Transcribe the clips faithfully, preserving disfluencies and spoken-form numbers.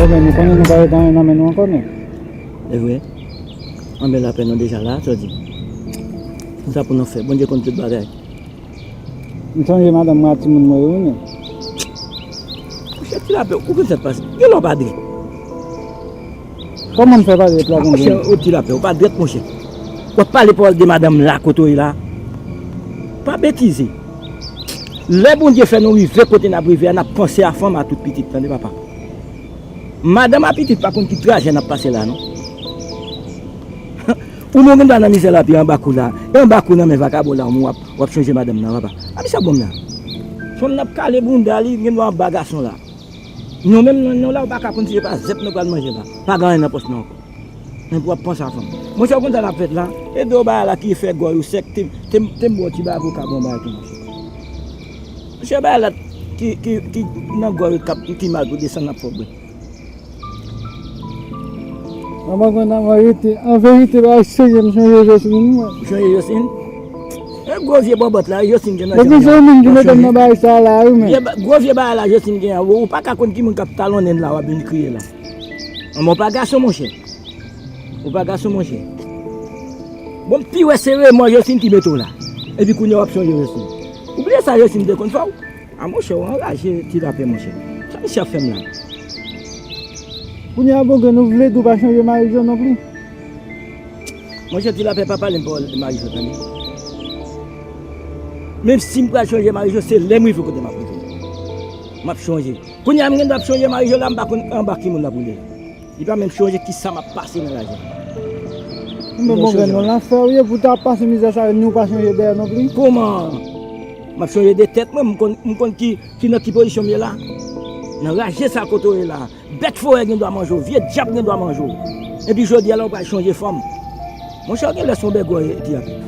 Bon, men nou konnen nou pa gen anyen nan men nou ankò, non. E vre? Anben, lapè nou deja la, sa w di? Sa pou nou fè. Bondye konn tout bagay. M sonje madanm mwen ak timoun mwen yo, wi, men. Monchè, Ti Lapè, ou konn sa k pase? Gen lè w pa drèt. Kòman m fè pa drèt la, monchè, konbyen? Ou Ti Lapè, ou pa drèt, monchè. W ap pale pawòl de madanm la, kote w ye la. Pa betize. Lè Bondye fè nou rive kote n ap rive a, n ap panse a fanm a tout pitit, tande, papa. Madanm a pitit pa konn ki trajè n ap pase la, non. Ou menm ou gen dwa nan mizè la, epi anba kou la. E anba kou nan men vakabon la, w ap, w ap chonje madanm nan, papa. A, misye ap bon nan. Fanm nan ap kale bounda li, gen dwa anba gason la. Nou menm, nou, nou la, ou pa ka konn si se pa zèp nou pral manje la. Pa gen anyen nan pòch nou ankò. Men pou w ap panse a fanm. Monchè, ou konn sa n ap fèt la? E do bagay la ki fè gòy ou sèk, te, te, te m ba w ti bagay avoka bon bagay tou, monchè. Monchè, bagay la ki, ki, ki nan gòy ou k ap, ki mal pou desann ap fè w bwè. Manman grann nan, an verite, an verite, bagay serye, m sonje Joseline, mwen. Ou sonje Joseline? E gwo vye bòbòt la, Joseline gen nan janm nan. Depi se ou menm ki mete m nan bagay sa la, wi, men. Vye ba-, gwo vye bagay la, Joseline gen an. Ou, ou pa ka konn ki moun k ap talonnen l la, w ap vin kriye la. An, men w pa gason, monchè. Ou pa gason, monchè. Bon, m pi wè se remò Joseline ki mete w la. Epi kounye a w ap sonje Joseline. Ou bliye sa Joseline te konn fè w? A, monchè, w anraje, Ti Lapè, monchè. Sa misye ap fè m la? Kounye a, bon, gen nou vle di w pa chonje Marijò non plis. Monchè, Ti Lapè, pa pale m pawòl Marijò, tande. Menm si m pral chonje Marijò, se lè m rive kote m ap rive. M ap chonje. Kounye a, m gen dwa ap chonje Marijò la, m pa konn anba ki moun l ap woule. Li pa menm chonje kisa m ap pase nan lajè. Men bon, gen nou lanfè ou ye, pou ta ap pase mizè sa yo, ni w pa chonje dèyè non plis. Kòman? M ap chonje de tèt mwen, m konn, m konn ki, ki nan ki pozisyon m ye la. Nan raje sa kote w ye la. Bèt forè gen dwa manje w, vye dyab gen dwa manje w. Epi jodi a la, ou pral chonje fanm. Monchè, w gen lè se yon bègwè, Ti Lapè.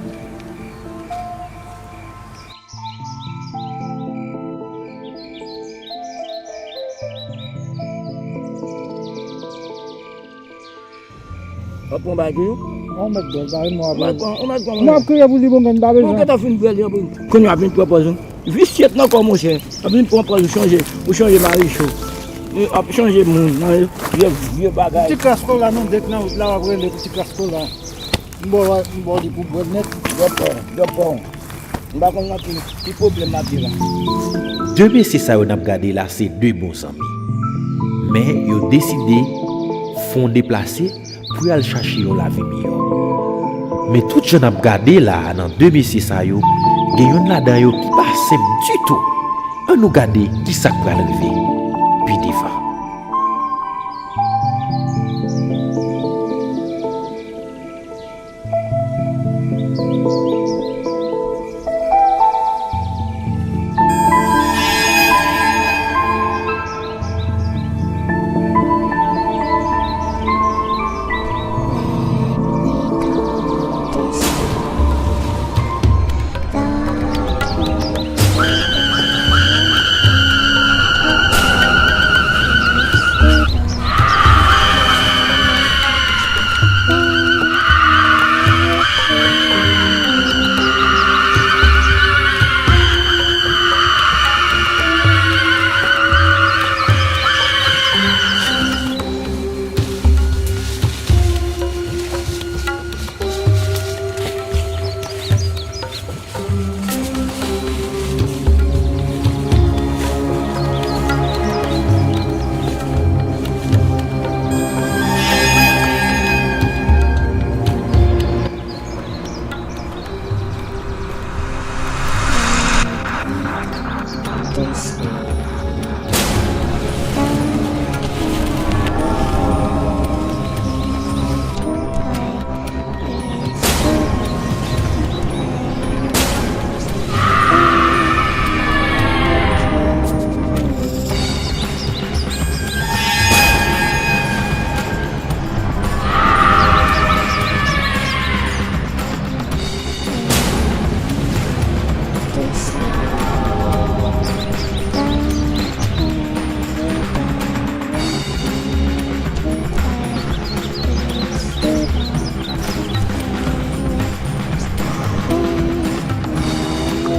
W ap pran bagay yo? Ou mèt bwè l, bagay mwen ap bwè l. Ou mèt pran, ou mèt pran. Mwen ap kriye pou li, bon, men m pa bezwen. Ou gentan fin bwè li, an, pou kounye a ap vin pran pòz, wi. Visye nan kò, monchè. Ap vin pran pòz, ou chonje, ou chonje Marijò. Ap chonje moun, nan vye, vye bagay. Ti kras kola, non, dèk nan wout la, w ap rele pou ti kras kola. M ba w, m ba w li pou bwè l nèt. Dòk pa w, dòk pa w. M pa konn nan ki, ki pwoblèm n ap ye la. De mesye sa yo n ap gade la se de bon zanmi. Men yo deside fè yon deplase pou y al chache yon lavi miyò. Men tout jan n ap gade la a nan de mesye sa yo, gen youn ladan yo ki pa senp ditou. Ann nou gade kisa k pral rive pi devan.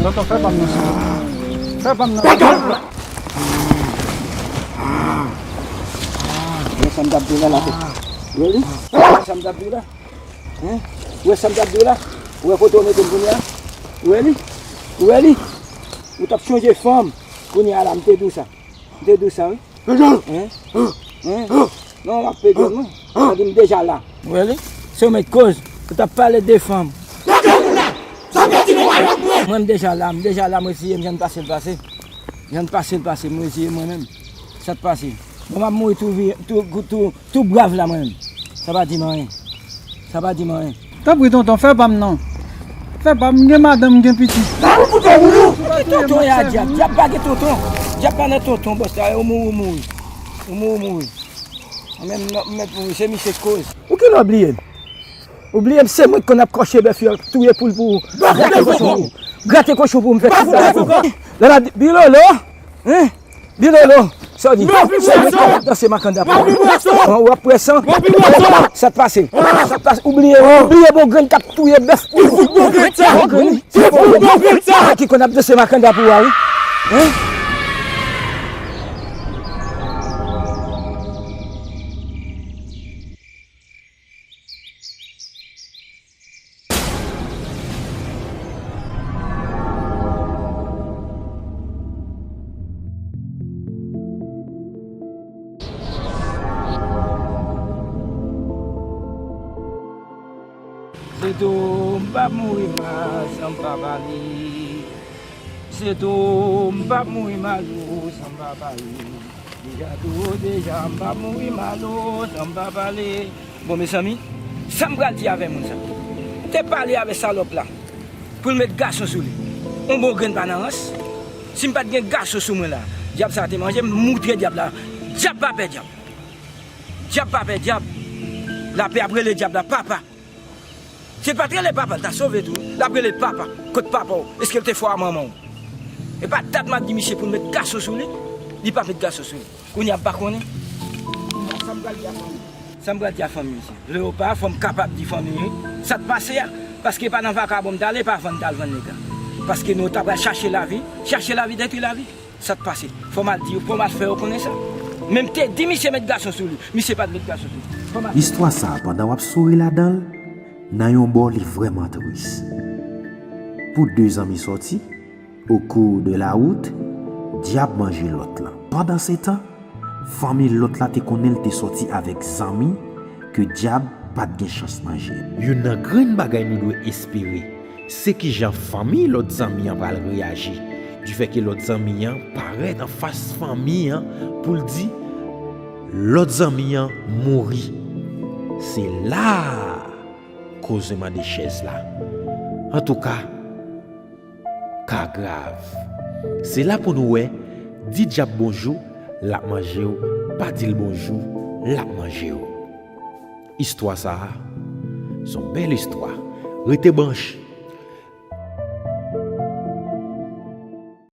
Tonton, fè pa m nan, silvouplè. Fè pa m nan. Pagad! Sa m t ap di w la, la fèt. Ou wè li? Ou wè sa m t ap di w la? Hein? Ou wè sa m t ap di w la? Ou wè kote w mete m kounye a? Ou wè li? Ou wè li? Ou t ap chonje fanm. Kounye a la, m te di w sa. M te di w sa, wi. Hein? Hein? Non, w ap pede mwen. Sa di m deja la. Ou wè li? Se ou menm k koz. Ou t ap pale de fanm. Mwen, m deja la, m deja la, m reziye m, jan n pase l pase. Jan n pase l pase, m reziye mwen menm. Sa t pase? Bon, m ap mouri tou vi-, tou, tou, tou brav la, mwen menm. Sa pa di m anyen. Sa pa di m anyen. Tanpri, tonton, fè pa m non. Fè pa m, m gen madanm, m gen pitit. Ki tonton y a, dyab? Dyab pa gen tonton. Dyab pa nan tonton, bòs la. Ou mouri, ou mouri. Ou mouri, ou mouri. Mwen menm, non, m mèt mouri, se misye k koz. Ou ki lè w bliye m? Ou bliye m, se mwen ki konn ap kòche bèf yo, touye poul pou ou. Grate kochon pou ou. Grate kochon pou ou, m fè tout bagay pou ou. Lè la, Bilolo, hein? Bilolo, sa w di? Se mwen ki konn ap danse makanda pou ou. Ou ap pran san. Sa t pase? Sa t pase? Ou bliye, ou bliye bon grenn k ap touye bèf pou ou. Bon grenn. Ki konn ap danse makanda pou ou a, wi. Hein? Se tou, m p ap mouri mal san m pa pale. Se tou, m p ap mouri mal o, san m pa pale. Deja tou, deja, m p ap mouri mal o, san m pa pale. Bon, mezanmi, sa m pral di avè moun sa? M te pale avè salòp la pou l met gason sou li. On bon grenn pa nan rans. Si m pa t gen gason sou mwen la, dyab sa te manje m, moutre dyab la. Dyab pa pè dyab. Dyab pa pè dyab. Lapè ap rele dyab la papa. Si l pa t rele papa, l ta sove tou. L ap rele papa. Kot papa w? Èske l te fò a manman w? E pa dat m ap di misye pou l met gason sou li. Li pa met gason sou li. Kounye a m pa konnen. Sa m pral di a fanmi. Sa m pral di a fanmi misye. Vle ou pa, fò m kapab di fanmi wi. Sa t pase a. Paske pa nan vakabon m t ale, pa vann m t al vann nèg la. Paske nou ta pral chache lavi. Chache lavi, detwi lavi. Sa t pase? Fò m al di yo, fò m al fè yo konnen sa. Men m te di misye met gason sou li. Misye pa t met gason sou li. Fò m al Istwa sa a, pandan w ap sore ladan l, nan yon bò, li vrèman tris. Pou de zanmi sòti, au cours de la route, dyab manje lòt lan. Pandansetan, fanmi lòt la te konnen l te sòti avèk zanmi ke dyab pa t gen chans manje. Youn nan grenn bagay nou dwe espere, se kijan fanmi lòt zanmi an pral reyaji, difè ke lòt zanmi an parèt anfas fanmi an pou l di lòt zanmi an mouri. Se la a koze mande chèz la. Antouka, ka grav. Se la pou nou wè, di dyab bonjou, l ap manje w, pa di l bonjou, l ap manje w. Istwa sa a, se yon bèl istwa. Rete branche,